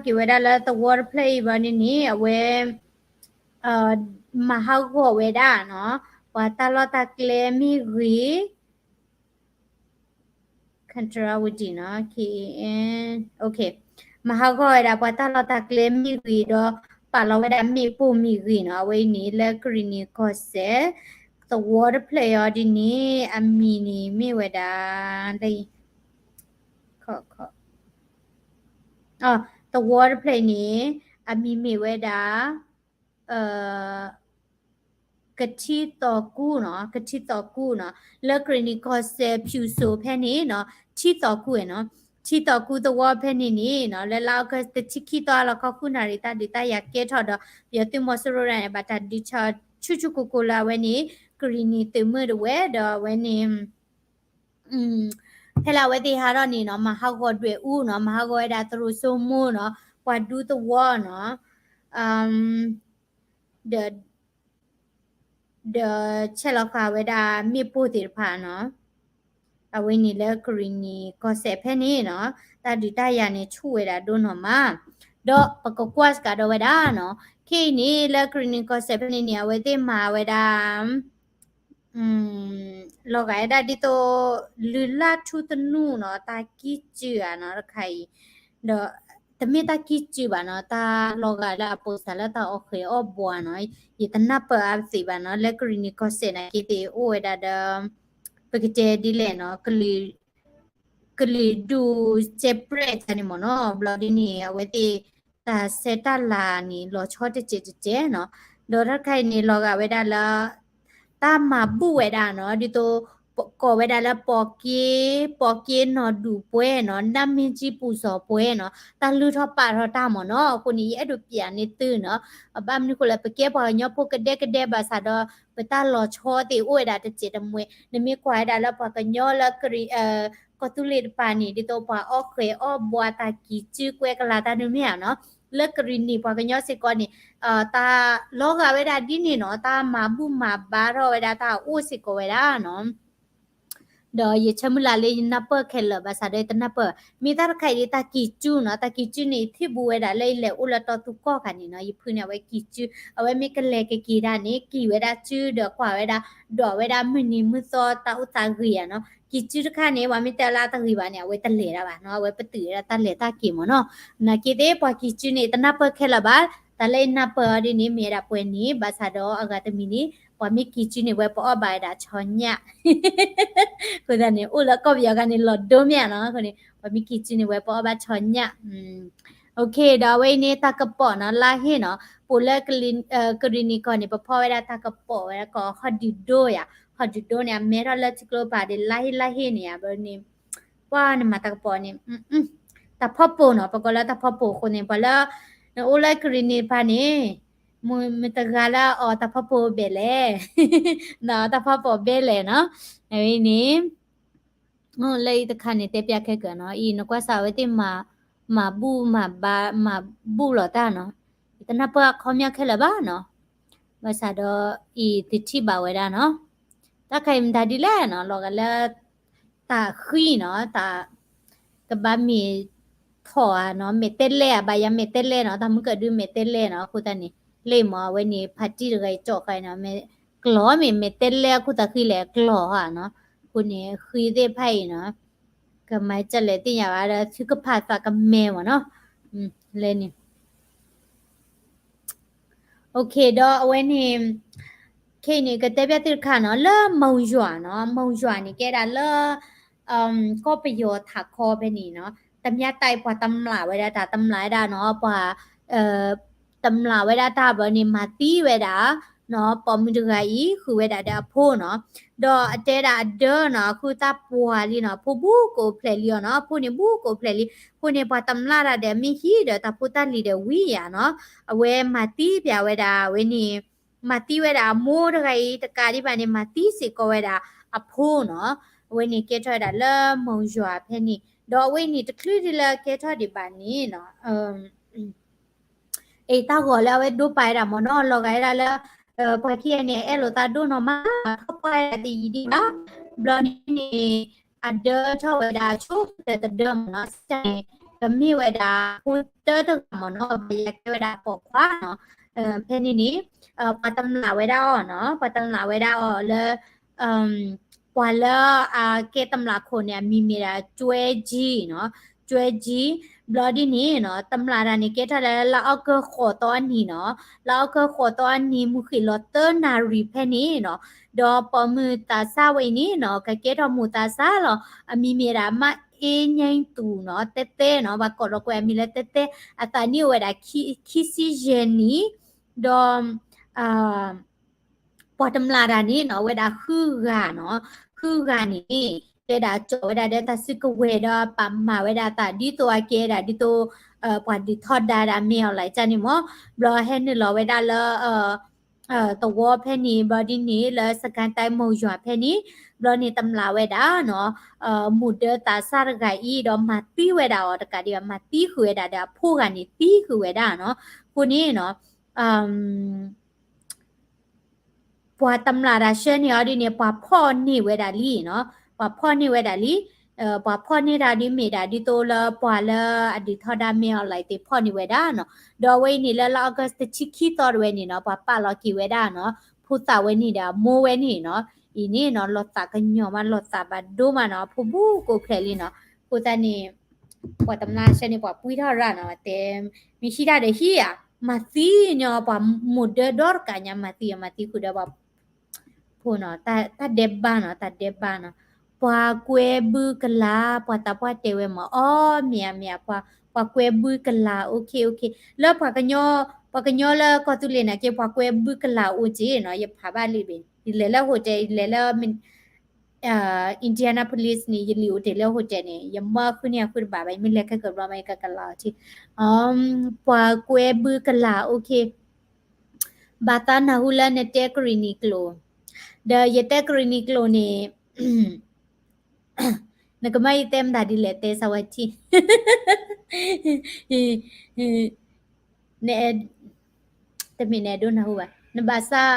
က့ၤဝဲဒၣ်လၢသဝီတဖျၢၣ်အံၤဘၣ်န့ၣ်န့ၣ် အဝဲ မၤဟးဂီၤဝဲဒၣ်နီၤ, ပှၤတၢ်လီၢ်တၢ်ကျဲမ့ၢ်ဂ့ၤ Kantarawadi နီၤ, K A N, okay, မၤဟးဂီၤဝဲဒၣ်ပှၤတၢ်လီၢ်တၢ်ကျဲမ့ၢ်ဂ့ၤဒီး ပာ်လီၤဝဲဒၣ်မ့ၣ်ပိၢ်မ့ၢ်ဂ့ၤနီၤ, အဝဲအံၤန့ၣ်လၢကရံၣ်နံၣ်ကီၢ်စဲၣ် သဝီတဖျၢၣ်အံၤဒ်န့ၣ် အမံၤန့ၣ်မ့ၢ်ဝဲဒၣ် သဝီတဖျၢၣ်အံၤန့ၣ် အမံၤမ့ၢ်ဝဲဒၣ် ကထံသီကူနီၤ, ကထံသီကူနီၤ, လၢကရံၣ်နံၣ်ကီၢ်စဲၣ် ဖၠူၣ်စိၤဖဲန့ၣ်နီၤ, ထံသီကူနီၤ, ထံသီကူသဝီဖဲန့ၣ်န့ၣ်နီၤ, လၢလါအီကူးတဆံခံသီအလီၢ်ခီ ဃုနၣ်ရံၣ် တၢ်ဒုးတၢ်ယၤကဲထီၣ်ဒီး ပယီၤသုးမီၤစိရိၤဒၣ်န့ၣ် ဘၣ်တၢ်ဒုးဆူၣ်ဆူၣ်ကိၢ်ကိၢ်လၢအဝဲန့ၣ် ကရံၣ်နံၣ်သုးမုၢ်တဝဲဒီးအဝဲန့ၣ် ဖဲလၢအဝဲသ့ၣ်ဟးထီၣ်န့ၣ်နီၤ, မၤဟးဂီၤဒွဲၣ်အူနီၤ, မၤဟးဂီၤဝဲဒၣ်သရိာ်စိမိနီၤ, ပှၤဒူသဝီနီၤ, ဒီး ဒီးဆဲးလီၤဃာ်ဝဲဒၣ်မ့ၣ်ပိၢ်သ့ၣ်တဖၣ်နီၤ. အဝဲန့ၣ်လၢကရံၣ်နံၤကီၢ်စဲၣ်ဖဲန့ၣ်နီၤ တၢ်ဒုးတၢ်ယၤန့ၣ်ဆူၣ်ဝဲဒၣ်ဒိၣ်နီၢ်မး, ဒီးပကကွၢ်စကၤဒီးဝဲဒၣ်နီၤ ခဲအံၤန့ၣ် လၢကရံၣ်နံၤကီၢ်စဲၣ်ဖဲန့ၣ်န့ၣ် အဝဲသ့ၣ်မၤဝဲဒၣ် လီၤဂာ်ဝဲဒၣ်ဒ်သိး လုၢ်လၢ်ထူသနူနီၤ တၢ်ကံၢ်စုဧါနီၤ တခါအံၤ, ဒီး တမ့ၢ်တၢ်ကံၢ်စုဘၣ်နီၤ တၢ်လီၤဂာ်လၢအပိာ်စးလၢတၢ်အီၣ်ဃဲၤအီၣ်ဘှါနီၤ, ယတနၢ်ပၢၢ်အါသ့ဘၣ်နီၤ လၢကရံၣ်နံၤကီၢ်စဲၣ်နာ်က့သ့ၣ်အိၣ်ဝဲဒၣ်ဒီး ပကတဲဒ်လဲၣ်နီၤ ကလုာ်ဒူၣ်စဲးပြဲးတၢ်န့ၣ်မ့ၢ်နီၤ ဘျီဒ်န့ၣ် အဝဲသ့ၣ် တၢ်ဆဲးတၢ်လၤန့ၣ် လီၤဆီတစဲးတစဲးနီၤ, ဒီးတၢ်တခါအံၤန့ၣ် လီၤဂာ်ဝဲဒၣ်လၢ တၢ်မၤဘူၣ်ဝဲဒၣ်နီၤ ဒ်သိး ကိးဝဲဒၣ်လၢ ပီၣ်က့ ပီၣ်က့နီၢ်ဒူၣ်ပွဲနီၤ နၢ်မ့ၢ်ကံပူၤစီၤပွဲနီၤ တၢ်လုၢ်ထီၣ်ပာ်ထီၣ်တၢ်မ့ၢ်နီၤ အဃိန့ၣ် ယအဲၣ်ဒိးပျးန့ၢ်သုနီၤ ဘၣ်မနုၤဃိလၢ ပကဲပှၤကညီဖိကဒဲကဒဲဘၣ်ဆၣ်ဒီး ပတၢ်လီၤဆီသ့ၣ်အိၣ်ဝဲဒၣ်တစဲးတမှဲး နမ့ၢ်ကွၢ်ဝဲဒၣ်လၢပှၤကညီလၢ ကီၢ်သူလ့ၤတပၤန့ၣ် ဒ်သိးပှၤအီၣ်ဃဲၤအီၣ်ဘှါတၢ်ကံၢ်စုကွဲကလၤတၢ်ဒုးမ့ၢ်ဧါနီၤ, လၢကရံၣ်နံၤပှၤကညီစ့ၢ်ကီးန့ၣ် တၢ်လီၤဂာ်ဝဲဒၣ်ဒ်န့ၣ်နီၤ တၢ်မၤဘူၣ်မၤဘါထီၣ်ဝဲဒၣ်တၢ်အိၣ်စ့ၢ်ကီးဝဲဒၣ်နီၤ ဒီးယဆၢမုၢ်လၢ်လၢယနၢ်ပၢၢ်ခဲလၢာ်ဘၣ်ဆၣ်ဒီးယတနၢ်ပၢၢ် မ့ၢ်တၢ်တခါအံၤဒ်တၢ်ကံၢ်စုနီၤ တၢ်ကံၢ်စုန့ၣ် ယထံၣ်ဘူးဝဲဒၣ်လၢယလဲၤအိၣ်လၢတီသူကီၢ်ခါန့ၣ်နီၤ ယဖုန့ၣ် အဝဲကံၢ်စု အဝဲမ့ၢ်ကလဲၤကက့ၤတၢ်န့ၣ် ကံၢ်ဝဲဒၣ်စုဒီးကွၢ်ဝဲဒၣ် ဒိးဝဲဒၣ်မုၢ်နံၤမုၢ်သီတၢ်အိၣ်သးဂ့ၤဧါနီၤ ကံၢ်စုတခါန့ၣ် ပှၤမ့ၢ်တဲလၢအတဂ့ၤဘၣ်န့ၣ် အဝဲတလဲၤတၢ်ဘၣ်နီၤ အဝဲပတုာ်ဝဲဒၣ်တၢ်လဲၤတၢ်က့ၤမ့ၢ်နီၤ နာ်က့သ့ၣ်ပှၤကံၢ်စုန့ၣ် တနၢ်ပၢၢ်ခဲလၢာ်ဘၣ် တၢ်လၢယနၢ်ပၢၢ်အီၤဒ်န့ၣ် မ့ၢ်ဝဲဒၣ်ပှဲၤန့ၣ် ဘၣ်ဆၣ်ဒီးအဂၤတမံၤန့ၣ် ပှၤမ့ၢ်ကံၢ်စုန့ၣ် ဝဲပအီၣ်ဘၣ်ဝဲဒၣ်ဆီညၣ် အဃိသတးန့ၣ် အိၣ်လၢကီၢ်ပယီၤခါန့ၣ် လီၤဒိမ့ၢ်ဧါနီၤ အဃိန့ၣ် ပှၤမ့ၢ်ကံၢ်စုန့ၣ် ဝဲပအီၣ်ဘၣ်ဆီညၣ် OK ဒီးအဝဲအံၤန့ၣ် တၢ်ကပီၤနီၤ လါဟ့ၣ်နီၤ ပိာ်လၢ ကရံၣ်နံၤကီၢ်န့ၣ် ပဖီၣ်ဝဲဒၣ်တၢ်ကပီၤဝဲဒၣ်ကီး ဟီၣ်ဒုးဒိယၤ ဟီၣ်ဒုးဒိန့ၣ် အမဲထီၣ်လၢထံကျိဖးဒ်လါဟ့ၣ်လါဟ့ၣ်န့ၣ် ဘျီန့ၣ် ပှၤနမၤတၢ်ကပီၤန့ၣ် တၢ်ဖီၣ်ပိာ်နီၤ ပကိးလၢတၢ်ဖီၣ်ပိာ်အဃိန့ၣ် ပှၤလၢ နအိၣ်လၢကရံၣ်နံၤတဖၣ်န့ၣ် မတဂၤလၢအီၣ်တၢ်ဖီၣ်ပိာ်ဘဲလဲၣ် တၢ်ဖီၣ်ပိာ်ဘဲလဲၣ်နီၤ အဝဲန့ၣ် လၢအံၤတခါန့ၣ် တဲပျးခဲကၢနီၤ အံၤနကွၢ်စးဝဲသ့ၣ်မၤ မၤဘူၣ်မၤဘါ မၤဘူၣ်လီၤတၢ်နီၤ ယတနၢ်ပၢၢ်အခီပညီခဲလၢာ်ဘၣ်နီၤ ဘၣ်ဆၣ်ဒီးအံၤသုထံၣ်ဘၣ်ဝဲဒၣ်နီၤ တၢ်ခါအံၤမတၤဒ်လဲၣ်နီၤ လီၤဂာ်လၢ တၢ်ဃံနီၤ တၢ် ကဘၣ်မ့ၢ်ထီၣ်ဧါနီၤ မဲာ်တဲလဲၣ်ဧါ ဘၣ်ယၤမဲာ်တဲလဲၣ်နီၤ တၢ်မုၢ်ကဒုမဲာ်တဲလဲၣ်နီၤ အဃိသတးန့ၣ် လၢမ့ၢ်အဝဲန့ၣ် ဖါတံၢ်တဂၤအံၤကၠီၣ်ဃာ်နီၤ မ့ၢ်ကျီၢ်မ့ၢ်မဲာ်တဲလဲၣ်အခိၣ်သးဃံလဲၣ်ကျီၢ်ဧါနီၤ အဃိန့ၣ် ဃံသ့ၣ်တဖၣ်အံၤနီၤ ကမၤစၢၤလဲၣ်သ့ၣ်ညါဘၣ်ဒီး သုကဖးသးကမဲမ့ၢ်နီၤ လၢန့ၣ် OK ဒီးအဝဲန့ၣ် ခဲအံၤန့ၣ် ကတဲဘၣ်သုတခါနီၤ လၢမုၢ်ယွၤနီၤ မုၢ်ယွၤန့ၣ် ကဲဒၣ်လၢ ကီၢ်ပယီၤထးခီဖဲန့ၣ်နီၤ တမၠၣ်တၢ်အံၤ ပှၤတမျးဝဲဒၣ်တၢ် တမျးဝဲဒၣ်နီၤ ပှၤ တမျးဝဲဒၣ်တၢ်ဘျီန့ၣ် မၤသံဝဲဒၣ် နီၤ ပိာ်မုၣ်တဂၤအံၤ ဃုာ်ဝဲဒၣ်ဒီးအဖိနီၤ ဒီးအတဲဒၣ်အဒၢနီၤ အဃုတၢ်ပှၢ်လံနီၤ အဖိဘူးကအိၣ်ဖျဲၣ်လံအီၤနီၤ အဖိန့ၣ်ဘူးကအိၣ်ဖျဲၣ်လံ အဃိန့ၣ် ပှၤတမျးတၢ်ဒီးမ့ၢ်ဟံးဒီးတၢ်ဖိတၢ်လံၤဒီးဝံၤယၤနီၤ အဝဲမၤသံပျးဝဲဒၣ် အဝဲန့ၣ် မၤသံဝဲဒၣ်အမိၢ်တဂၤအံၤ တကးဒံးဘၣ်န့ၣ် မၤသံစ့ၢ်ကီးဝဲဒၣ်အဖိနီၤ အဝဲန့ၣ်ကဲထီၣ်ဝဲဒၣ်လၢမုၢ်ယွၤဖဲန့ၣ် ဒီးအဝဲန့ၣ်တချုးဒ်လၢကဲထီၣ်ဒံးဘၣ်န့ၣ်နီၤ အ့ တၢ်ဂီၤလၢအဝဲဒိပာ်ဝဲဒၣ်မ့ၢ်နီၤ လီၤဂာ်ဝဲဒၣ်လၢ ပှၤခံဂၤန့ၣ် အဲၣ်လိာ်သးဒိၣ်နီၢ်မး ထီၣ်ပှၢ်ဝဲဒၣ်တယံာ်ဒံးဘၣ် ဘျီန့ၣ်န့ၣ် အဒၢထီၣ်ဝဲဒၣ်ဆိကတၢၢ်တဒၢမ့ၢ်နီၤ စံးတၢ်န့ၣ် ကမ့ၢ်ဝဲဒၣ် ဖိတၢတဂၤမ့ၢ်နီၤ ဘၣ်ယၤကဲဝဲဒၣ်ပိာ်ခွါနီၤ ဖဲန့ၣ်န့ၣ် ပှၤတမျးဝဲဒၣ်အီၤနီၤ ပှၤတမျးဝဲဒၣ်အီၤလၢ ပှၤလၢအကဲတမျးခိၣ်န့ၣ် အမံၤမ့ၢ်ဒၣ် ကၠွဲကၠံနီၤ ကၠွဲကၠံ ဘျီဒ်န့ၣ်နီၤ တမျးတၢ်န့ၣ် ကဲထီၣ်လၢလါအီကူးဃိးသီအနံၤနီၤ လါအီကူးဃိးသီအနံၤ မုၢ်ဃ့ၢ်လီၤသၢနၣ်ရံၣ်ဖဲန့ၣ်နီၤ ဒီးပိာ်မုၣ်သးစၢ်ဝဲအံၤန့ၣ်နီၤ ကကဲထီၣ်မိၢ်သးစၢ်လီၤ အမံၤမ့ၢ်ဒၣ် မၣ်အ့ညါသူနီၤ တဲတဲနီၤ ပှၤကိးလီၤကွဲးအမံၤလၢတဲတဲ အသးနံၣ်အိၣ်ဝဲဒၣ် ခံဆံယဲၢ်နံၣ် ဒီး ပှၤတမျးတၢ်န့ၣ်နီၤ ဝဲဒၣ်ဃုဂၤနီၤ ဃုဂၤန့ၣ် တဲဒၣ်ကၠီၣ်ဝဲဒၣ်ဒီးတၢ်စုကဝဲၤဒီးပာ်မၤဝဲဒၣ်အသး ဒ်သိးအကဲဒၣ် ဒ်သိး ပှၤဒုးထီဒါဒၣ်မ့ၢ်အီၤလၢကန့ၣ်မ့ၢ် ဘျီဟဲနုာ်လီၤဝဲဒၣ်လၢ သဝီဖဲန့ၣ် ဘျီဒ်န့ၣ် လၢစကဲတၢ်မုၢ်ယွၤဖဲန့ၣ် ဘျီန့ၣ်တမျးဝဲဒၣ်နီၤ မိၢ်ဒၢသးစၢ်တဂၤအံၤ ဒီးမၤသံဝဲဒၣ်အီၤတကးဒံးဘၣ် မၤသံဃုာ်ဝဲဒၣ်ဒီးအဖိဂၤန့ၣ် သံဃုာ်ဝဲဒၣ်နီၤ အဃိန့ၣ်နီၤ ပှၤတမျးတၢ်ဆှၢန့ၢ်အီၤဒ်န့ၣ် ပှၤဖီၣ်န့ၢ်ဝဲဒၣ်လံနီၤ ပှၤဖီၣ်န့ၢ်ဝဲဒၣ်လံ, ပှၤဖီၣ်န့ၢ်တၢ်ဒ်မ့ၢ်ဒၣ်ဒ်သိးလၢပှၤလၢအဒုးထီဒါ Mail Online သ့ၣ်ဖီၣ်န့ၢ်ဝဲဒၣ်နီၤ. ဒီးအဝဲအံၤန့ၣ်လၢလါ August တဆံခံသီတဝဲန့ၣ်နီၤ ပှၤပာ်လီၤက့ၤဝဲဒၣ်နီၤ, ဖိသၣ်ဝဲန့ၣ်ဒီးအမိၢ်ဝဲန့ၣ်နီၤ, အံၤန့ၣ်နီၤ လီၤသးကညီၤမး လီၤသးဘၣ်ဒိမးနီၤ, ဖိဘူးကိးဖျဲးလံနီၤ. အဃိသတးန့ၣ် ပှၤတမျါဆဲန့ၣ် ပှၤပှံထီၣ်ရၣ်နီၤ, တဲ မ့ၢ်ဟံးတၢ်ဒီးဟံးဧါ, မၤသံညီ ပှၤမိၢ်ဒၢဒီတကးညါ မၤသံ မၤသံဃုာ်ဒီးပှၤ ဖိနီၤ, တၢ်ဒဲးဘးနီၤ, တၢ်ဒဲးဘးနီၤ, ပှၤကွဲဘုကလၤ, ပှၤသးပှၢ်တဲဝဲမး, အီ မ့ၢ်ဧါ မ့ၢ်ဧါ, ပှၤကွဲဘုကလၤ, okay okay, လၢပှၤကညီ, ပှၤကညီလၢကီၢ်သူလ့ၤနာ်က့ ပှၤကွဲဘုကလၤအိၣ်က့နီၤ, ယဖးဘၣ်လံဘ့ၣ်, ယလဲၤလၢ hotel, ယလဲၤလၢ Indianapolis န့ၣ် ယလံာ်အိၣ်တ့ၢ်လၢ hotel န့ၣ် ယမၢဃုန့ၢ်အဃုတဘၣ်ဘၣ်, ယမ့ၢ်လဲၤခဲကဘျီမး ယကကလၤအီၤထံ, ပှၤကွဲဘုကလၤ, okay, ဘၣ်သးနၢ်ဟူလၢနတဲကရံၣ်နံၤကျိာ်, ဒီးယတဲကရံၣ်နံၤကျိာ်န့ၣ် နကမၢယတဲမတၤဒ်လဲၣ် တဲစၢဝဲထံ, နအဲၣ်, တမ့ၢ်နအဲၣ်ဒိးနၢ်ဟူဘၣ်, နဘၣ်ဆၣ်,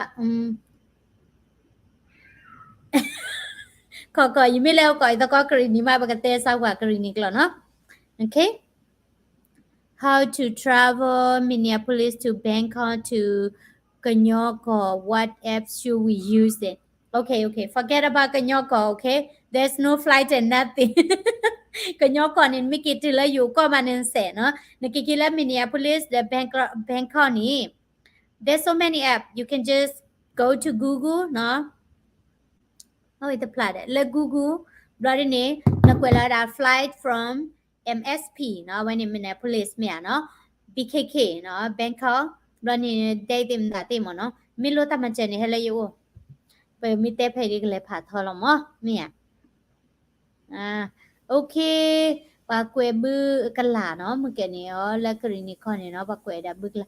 ကီၢ်ကီၢ် ယမ့ၢ်လဲၤအိၣ်ကီၢ်အံၤသကိးကရံၣ်နံၤမး ပကတဲစၢဝဲကရံၣ်နံၤကျိာ်နီၤ, okay. How to travel Minneapolis to Bangkok to ကညီကီၢ်, what app should we use it? Okay, okay, forget about ကညီကီၢ်, okay, there's no flight and nothing. ကညီကီၢ်န့ၣ် နမ့ၢ်က့ၤတုၤလၢယိၤကီၢ်မးန့ၣ်စဲးနီၤ, နက့ၤက့ၤလၢ Minneapolis ဒီး Bangkok, Bangkok န့ၣ် there's so many app, you can just go to Google နီၤ, တဖျါဒီး လၢ Google ဘျီဒ်န့ၣ် နကွဲးလီၤဝဲဒၣ် flight from M S P နီၤ, အဝဲန့ၣ် Minneapolis မ့ၢ်ဧါနီၤ, B K K နီၤ, Bangkok, ဘျီန့ၣ် date သ့ၣ်မတၤသ့ၣ်မ့ၢ်နီၤ, မ့ၢ်လိၣ်တၢ်မၤစၢၤန့ၣ် ဟဲလၢယအိၣ်, ပမ့ၢ်တဲဖဲဒ်ကလဲၤဖးထီလီၤမး မ့ၢ်ဧါ. Okay, ပှၤကွဲးဘုကလၤနီၤ, မုၢ်ကဲန့ၣ်အီၤ လၢကရံၣ်နံၤခီန့ၣ်နီၤ ပှၤကွဲးဒၣ်ဘုကလၤ,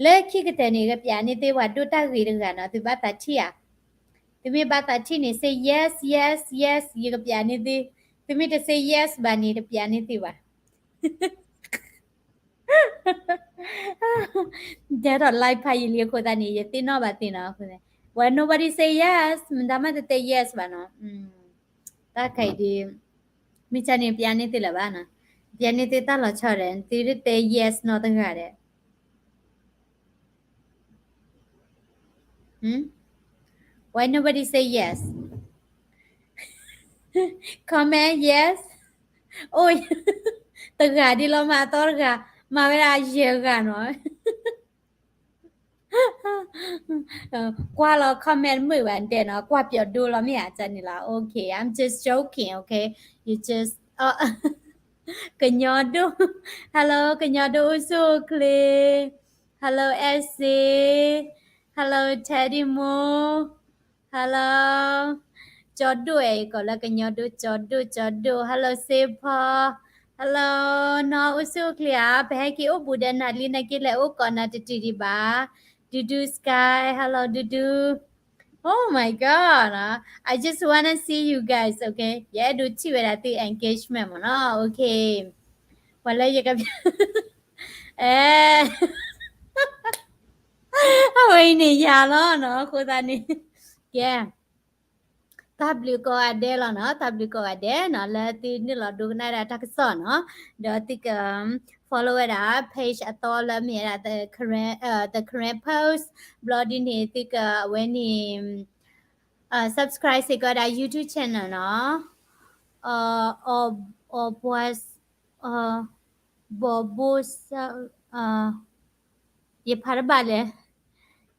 လၢခံကတၢၢ်န့ၣ် ကပျးန့ၢ်သုပှၤဒိၣ်တၢ်ဂ့ၤတဂၤနီၤ, သုဘၣ်သးထံၣ်ဧါ, သုမ့ၢ်ဘၣ်သးထံၣ်န့ၣ် say yes, yes, yes, ယကပျးန့ၢ်သု, သုမ့ၢ်တ say yes ဘၣ်န့ၣ် တပျးန့ၢ်သုဘၣ်. တဲထီၣ် live ဖးယံာ်လံအဃိသတးန့ၣ် ယသ့ၣ်နီၣ်ဘၣ်သ့ၣ်နီၤ, အဃိသတး, why nobody say yes, မတၤမးတတဲ yes ဘၣ်နီၤ, တၢ်ခဲအံၤဒ် မ့ၢ်ကန့ၣ် ပျးန့ၢ်သုလၢၤဘၣ်နီၤ, ပျးန့ၢ်သုတၢ်လီၤဆီဒီး သုတတဲ yes နီတဂၤဒီး Hmm? Why nobody say yes? Comment yes. အိၣ် တဂၤဒ်လီၤ မၤအသီတဂၤ, မၤဝဲဒၣ်ယဲၢ်ဂၤနီၤ. ကွၢ်လီၤ comment မုာ်ဘၣ်တဲနီၤ, ကွၢ်ပျီဒိလီၤမ့ၢ်ဧါ ကန့ၣ်လီၤ. Okay, I'm just joking, okay? You just, ကညီဒိၣ်, hello ကညီဒိၣ်အိၣ်ဆူၣ်အိၣ်ချ့, hello Essy, hello Teddy Mo, hello ကၠီဒိၣ်, အဲၣ်ကိးလၢကညီဒိၣ်, ကၠီဒိၣ်, ကၠီဒိၣ်, hello စ့ဖီ, hello နီၢ်အိၣ်ဆူၣ်အိၣ်ချ့ဧါ, ပဟဲက့ၤအိၣ်ဘူးဒီးနၤလံ နက့ၤလဲၤအိၣ်ကိးနၤတတုၤဒံးဘၣ်. ဒူဒူ Sky, hello ဒူဒူ. Oh my god, I just wanna see you guys, okay? ယအဲၣ်ဒိးထံၣ်ဝဲဒၣ်သု engagement မ့ၢ်နီၤ, okay. ပှၤလၢယက, အဲ အဝဲအံၤန့ၣ်ယၤလီၤနီၤ, အဃိသတးန့ၣ် ကဲ တၢ်ဘျုးကိးဂၤဒဲးလီၤနီၤ, တၢ်ဘျုးကိးဂၤဒဲးနီၤ, လၢသုနုာ်လီၤဒိကနၣ်ဒၣ်တၢ်ကစီၣ်နီၤ, ဒီးသုက follow ဝဲဒၣ် page အသီလၢမ့ၢ်ဝဲဒၣ် the Karen, အဲ the Karen Post, ဘျီဒ်န့ၣ် သုကအဝဲန့ၣ် အဲ subscribe စ့ၢ်ကီးဝဲဒၣ် YouTube channel နီၤ, အီၤ, အီၤဘှါ, အီၤ, ဘီဘိ, ယဖးတဘၣ်လဲၣ်,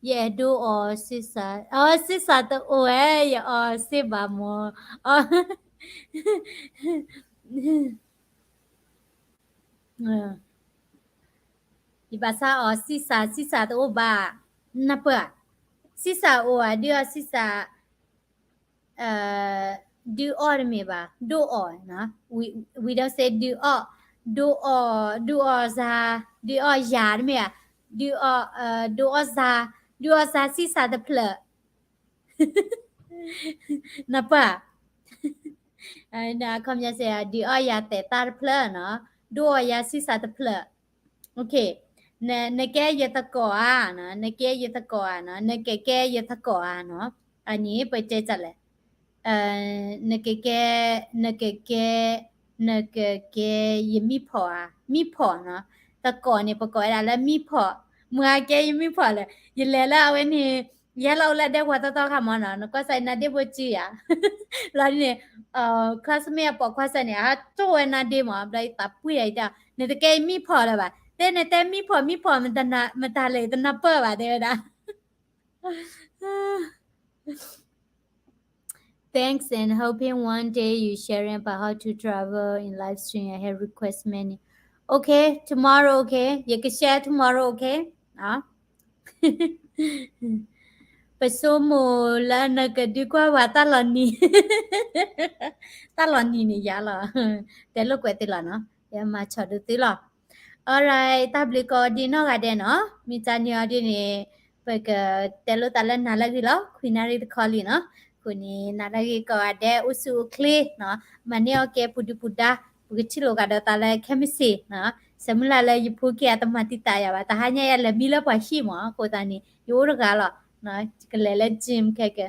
ယအဲၣ်ဒိးအီၤစ့စး, အီၤစ့စးတအိၣ်ဝဲ, ယအီၤစ့ဘၣ်မၢ်, အီၤ ယဘၣ်ဆါအီၤစံစး, စံစးတအိၣ်ဘၣ်, နပၢၢ်, စံစးအိၣ်ဧါ, ဒုးအီၣ်စံစး, ဒုးအီၣ်တမ့ၢ်ဘၣ်, ဒုးအီၣ်, we, we don't say ဒုးအီၣ်, ဒုးအီၣ်, ဒုးအီၣ်စး, ဒုးအီၣ်ယၤတမ့ၢ်ဧါ, ဒုးအီၣ်, ဒုးအီၣ်စး, ဒုးအီၣ်စးစံစးတဖျၢၣ် နပၢၢ်, အခီပညီစ့ၢ် ဒုးအီၣ်ယၤသဲးသၣ်တဖျၢၣ်နီၤ, ဒုးအီၣ်ယၤစံစးတဖျၢၣ်, okay, နကဲယသကိးဧါ, နကဲယသကိးဧါနီၤ, နကကဲယသကိးဧါနီၤ, အန့ၣ်ပတဲတၢ်လဲၣ်, နကကဲ, နကကဲ, နကကဲ, ယမံဖီၣ်ဧါ, မံဖီၣ်နီၤ, တကိးန့ၣ် ပကိးဝဲဒၣ်လၢမံဖီၣ်, မုၢ်အကဲယမံဖီၣ်လၢ ယလဲၤလၢအဝဲန့ၣ်, ယဟဲလီၤအိၣ်လၢဒဲကဝီၤတီတီခါမၢ်နီၤ, နကွၢ်စၢ်နါဒ့ဖိကံဧါ, လီၤဒ်န့ၣ်, classmate အပိာ်ခွါစၢ်န့ၣ် အတိၢ်ဝဲနါဒ့မၢ်, ဘျီယသးပှ့ၢ်ယၤ ယတဲ, နတကဲယမံဖီၣ်လၢၤဘၣ်, တဲနတဲမံဖီၣ် မံဖီၣ် မတၤလဲၣ် ယတနၢ်ပၢၢ်ဘၣ် တဲဝဲဒၣ် Thanks and hoping one day you sharing about how to travel in live stream. I have request many. Okay, tomorrow, okay? ယက share tomorrow, okay? ပဆိကမိၣ်လၢနကဒုးကွၢ်ဘၣ်တၢ်လီၤနံၤ, တၢ်လီၤနံၤန့ၣ်ယၤလီၤ, တဲလိာ်ကွဲးသ့လီၤနီၤ, ယမၤဆီၣ်ဒုးသုလီၤ. Alright, တၢ်ဘျုးကိးဒံနီၢ်ဂၤဒဲးနီၤ, မ့ၢ်တၢ်န့ၣ်အီၤဒ်န့ၣ်, ပကတဲလိာ်သးလၢနၤလၢအဂ့ၤလီၤ, ခွံနၣ်ရံၣ်တခီလံနီၤ, အဃိန့ၣ် နၤလၢအဂ့ၤကိးဂၤဒဲး အိၣ်ဆူၣ်အိၣ်ချ့နီၤ, မၤန့ၢ်အီၣ်ကဲပူၤဒုၣ်ပူၤဒါ, ပကထံၣ်လိာ်ကဒီးသးလၢခဲမုၢ်ဆ့ၣ်နီၤ, ဆၢမုၢ်လၢ်လၢယဖိခံဂၤတမၤတံာ်တာ်ယၤဘၣ်, တဟါညါယလဲၤမံလၢပှၤဟံၣ်မၢ်, အဃိသတးန့ၣ် ယအိၣ်တဂၤလီၤ, ယကလဲၤလၢ gym ခဲကဲ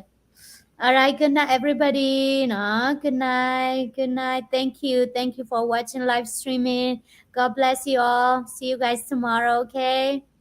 All right, good night, everybody. No, good night, good night. Thank you, thank you for watching live streaming. God bless you all. See you guys tomorrow, okay?